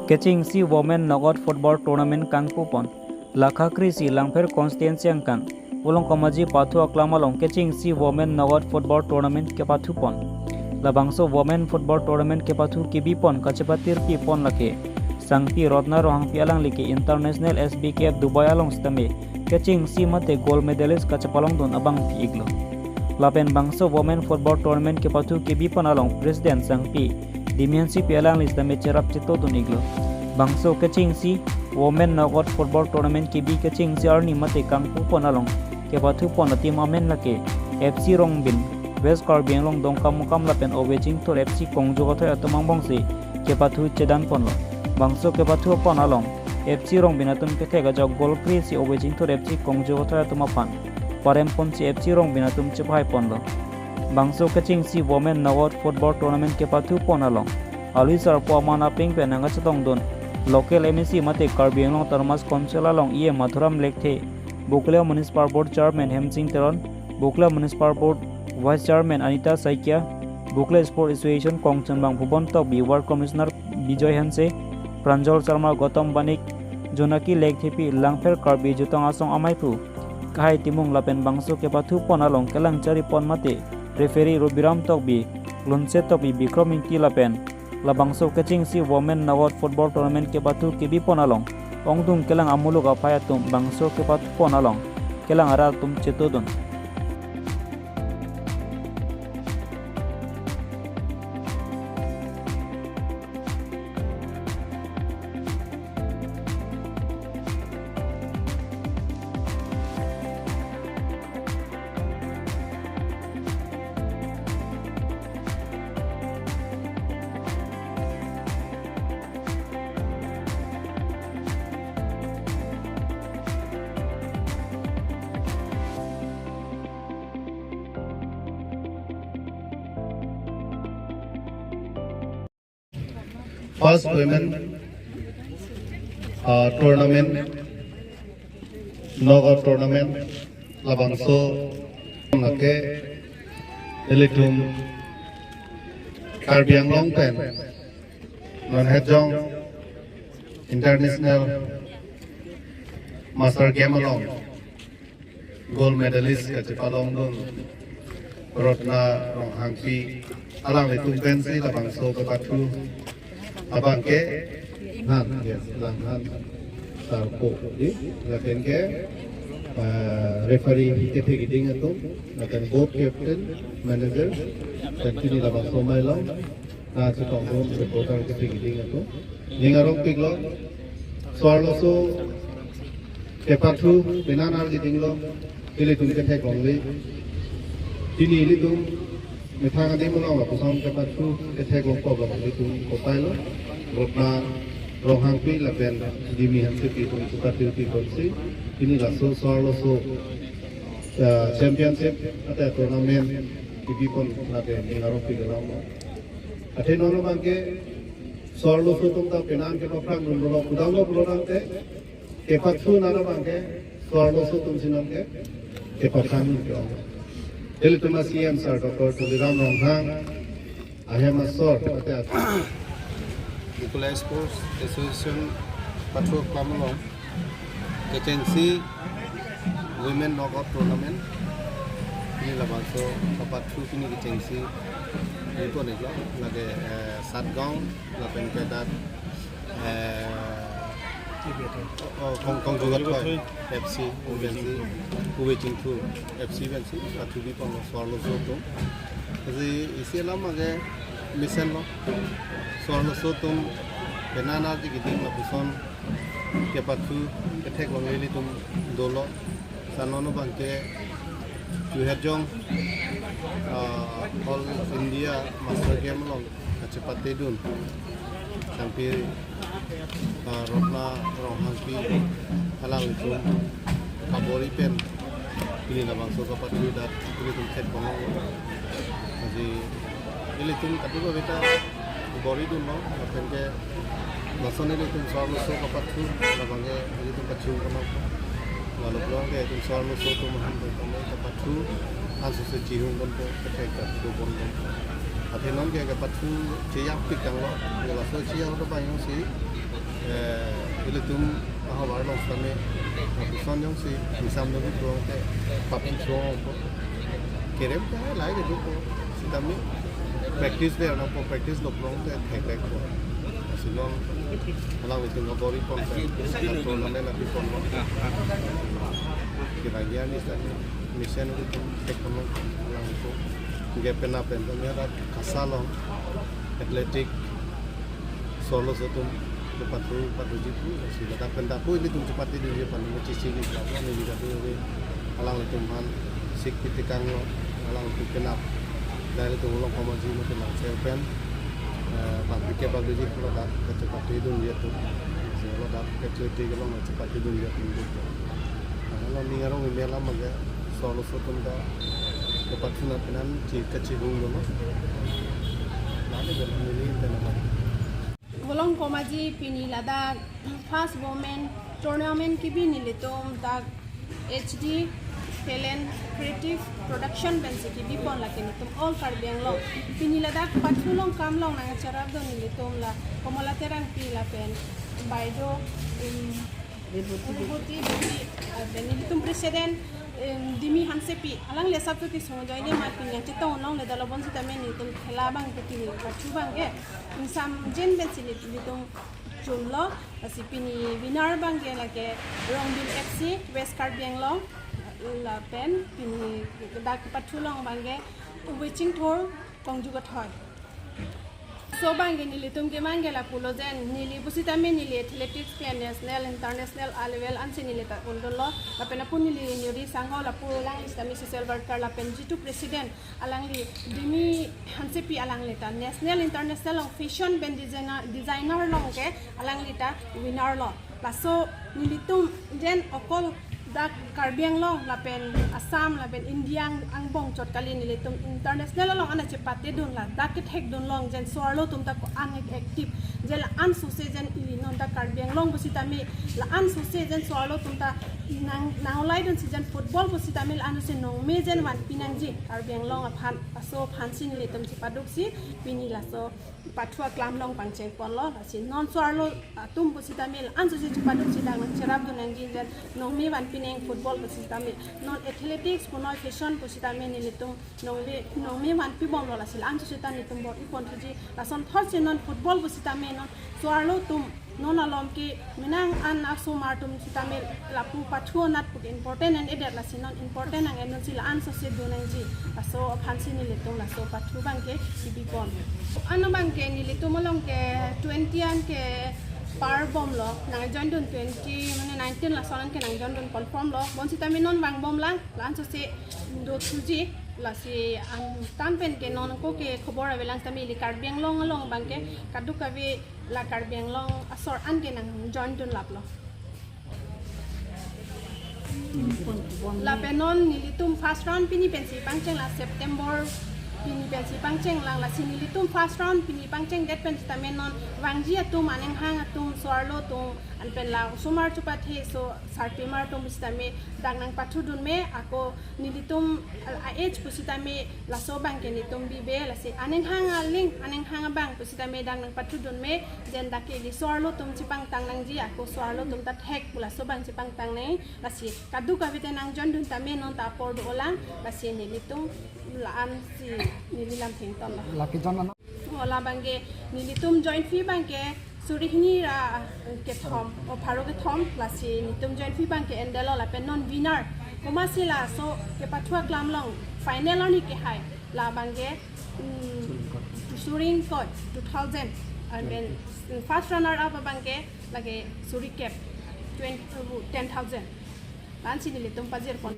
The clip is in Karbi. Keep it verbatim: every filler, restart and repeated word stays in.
Kechengsi Women Knockout Football Tournament kangpupon. Lakha kre-isi Langpher constituency angkang Ulong Kamaji Pathu Aklam along kechengsi Women Knockout Football Tournament kepathupon. Labangso Women Football Tournament kepathu kebipon kachepatirpipon lake Sangpi Rotna Ronghangpi alangli ke International S B K F Dubai along sitame kechengsi mate gold medalist kachepalongdun abang pi-iklo. Lapen bangso Women Football Tournament kepathu kebipon along President Sangpi Dimi Hansepi alangli sitame cherap chetodun-iklo. Bangso kechengsi Women Knockout Football Tournament kebi kechengsi arni mate kangpupon along kepathupon a-team amen lake F C Rongbin, West Karbi Anglong Dongkamukam lapen Ove Chingthur F C Kongjo Kathoi atum angbongsi kepathu chedanponlo. Bangso kepathupon along F C Rongbin atum kethek ajok goal kre-isi Ove Chingthur F C Kongjo Kathoi atum aphan paremponsi F C Rongbin atum chephaiponlo. Bangso kechengsi Women Knockout Football Tournament kepathupon along alwi sarpo aman apeng pen nangkachetongdun local M A C mate Karbi Anglong Autonomous Council along E M Madhuram Lekthe, Bokolia Municipal Board Chairman Hemsing Teron, Bokolia Municipal Board Vice Chairman Anita Saikia, Bokolia Sport Association kongchunbang Bhuban Tokbi, Ward Commissioner Bijoy Hanse, Pranjal Sharma, Gautam Banik, Jonaki Lekthepi, Langpher Karbi Jutang Asong amaiphu Kahai Timung lapen bangso kepathupon along kelang charipon mate referee Robiram Tokbi, Lunse Tokbi, Bikrom Ingti lapen labangso kechengsi Women Knockout Football Tournament kepathu kebipon along ongdung kelang amuluk aphai atum bangso kepathupon along kelang arat atum chetodun. First women, uh, tournament, knockout tournament, labangso lake ilitum Karbi Anglong pen non hejong International Master Game along gold medalist kachepalongdun Rotna Ronghangpi alanglitum pensi labangso kepathu abang ke han, yes, lang han sarpo di, lapen ke, eh, referee kethe keding atum, lapen both captain, manager, lapen pini labangso mai along nangchetongdun reporter kethe keding atum. Ning arongpiklo, so-arloso kepathu penang arjidinglo, ilitum ketheklongle. Pini ilitum methang adim along lapuson kepathu ketheklongpo abang ilitum kopailo. Rotna Ronghangpi lapen Dimi Hansepi atum kepathu pi ponsi pini laso so-arloso, eh, championship ate tournament kebipon lake ning arongpik alam. Athe non abang ke so-arloso atum ta penang kepaphrangdunlo, kudamlo pulo tangte kepathu nana abang ke so-arloso atum si non ke kepaphrangdun ke-ong. Ilitum a-C M sir Doctor Tuliram Ronghang ahem asor ate at- Bokolia Sports Association Pathu Aklam along kechengsi Women Knockout Tournament pini labangso kepathu pini kechengsi ipon-iklo lake, eh, Satgaon lapen ke dak, eh, oh, Kong, Kongjo Kathoi F C pensi, Ove Chingthur F C pensi pathu biponlo so-arloso atum. Kasi isi alam abang ke mesenlo, so-arloso atum penang arji keding lapuson kepathu ketheklongle ilitum dolo. Sa non abang ke chuhejong, ah, All India Master Game along kachepatedun Sangpi, ah, Rotna Ronghangpi alanglitum kabor-i pen pini labangso kepathu dak ilitum theklong. Lasi ilitum kadokave ta bor-idunlo, lapen ke lason ilitum so-arloso kepathu labang ke ilitum kachung kono. Lalu pulo ke ilitum so-arloso atum ahan pen kepathu ansose chihung ponpo, kethek ta do ponpo. Athe non ke kepathu cheyapik tanglo, laso cheyap to bang si Eh, ilitum ahavar along sitame, lapuson jongsi, isam nunggu pulote, papi chuang po. Kerem ta lahai kedo po, sitame practice der na po, practice lo pulote, thek thek po. Sinon, alanglitum kabor-i pon, tournament api pon lo. Kita ya ni sitame, mission ilitum, thek pon lo, alangtum. Gap pen apen, kami ada kasalo, athletic, solo atum kepathu, pathuji pu, si ladak pen ta pu ilitum chepatedunji aphan neli chisi di, lapu neli kadu ave, alanglitum aphan sik pitikang lo, alangtum penap. Dari tung long komaji mati lang sel pen, eh, bang pike bang duji pu ladak kachepatedunji atum. Si ladak kachepatedunji atum. Nah, lo ning arong imi alam aja, solo atum ta kepathu na penan chi kachihung lo. Nah, ini kan neli pen apa? Volong komaji pini ladak first women tournament kebi nelitum dak H D Talent Creative Production pensi kebi pon lake nelitum all Karbi Anglong. Pini ladak pathu along kam along nangcherapdun nelitum la Komola Terangpi lapen Baido, um, Vibhuti. Vibhuti, Vibhuti, uh, pen nelitum president, um, Dimi Hansepi. Alangli asap tu kisung join ma pini chetong along le dalobon sitame nelitum khela abang ke pini pathu abang ke. Insam jen pensi nelitum chunlo, lasi pini winner abang ke lake Rongbin F C, West Karbi Anglong, lapen pini dak pathu along abang ke Wechingthor, Kongju Kathoi. So abang ke nelitum ke abang ke lapulo jen, neli pusitame neli athletics ke national, international a level ansi neli ta undunlo, lapen lapu neli nuri sangho lapu alangli sitame social worker lapen jitu president, alangli Dimi Hansepi alangli ta national international along fashion pen designer, designer along ke alangli ta winner lo. Laso nelitum jen okol dak Karbi Anglong lapen Assam lapen India ang-, angbong chot kali, nelitum international along an chepatedun ladak kethekdun long jen so-arlo atum ta ko-an active jen la-an sose jen ili non dak Karbi Anglong pusitame la-an sose jen so-arlo atum ta nang, nang olai dunsi jen football pusitame la-an sose nongme jen vanpi nangji Karbi Anglong aphan, laso aphansi nelitum chepaduksi pini laso pathu aklam along pangcheng ponlo, lasi non so-arlo atum pusitame la-an sose chepaduksi dak nangcherapdun nangji jen nongme vanpi nang football pusitame, non athletics punoi fashion pusitame nelitum nongme, nongme vanpi bomlo, lasi la-an sose ta nelitum bor-i ponthuji, lason thotsi non football pusitame non so-arlo atum non alom ke menang an asomar atum sitame lapu pathu anat pu ke important nang-edet, lasi non important nang-edunsi la-an sose dun nangji, laso aphansi nelitum laso pathu abang ke kebi pon. Ano abang ke nelitum along ke twenty an ke par bomlo, nangjoin dun twenty mane nineteen lason an ke nangjoin dun confirm lo, bonsitame non vangbom lang, la-an sose dothuji, lasi antan pen ke non ko ke khobor avelang sitame ili Karbi Anglong along abang ke kadokave la Karbi Anglong asor an ke nangjoin dun laplo. Lapen non nelitum first round pini pensi pangcheng, la September pini pensi pangcheng lang, lasi nelitum first round pini pangchengdet pen sitame non vangji atum, anenghang atum, so-arlo atum, anpen la osomar chupathe so sarpimar atum pusitame dak nangpathudun me, ako nelitum a-age pusitame laso abang ke nelitum bibe, lasi anenghang aling, anenghang abang pusitame dak nangpathudun me, jen dak ke ili so-arlo atum chepangtang nangji, ako so-arlo atum ta thek pu laso abang chepangtang nang, lasi kadokave te nangjoin dun tame non ta apor do-olang, lasi nelitum la-ansi neli lam thengton lo. Lake jon ano? O, la abang ke nelitum join fee abang ke suri hini ra kethom, o, pharo kethom, lasi nelitum join fee abang ke endelo, lapen non winner komatsi laso kepathu aklam along final arni kehai, la abang ke, mm, suri ingkoi, two thousand, anpen first runner up abang ke lake suri kep, twenty, ten thousand. La-ansi nelitum pajir pon.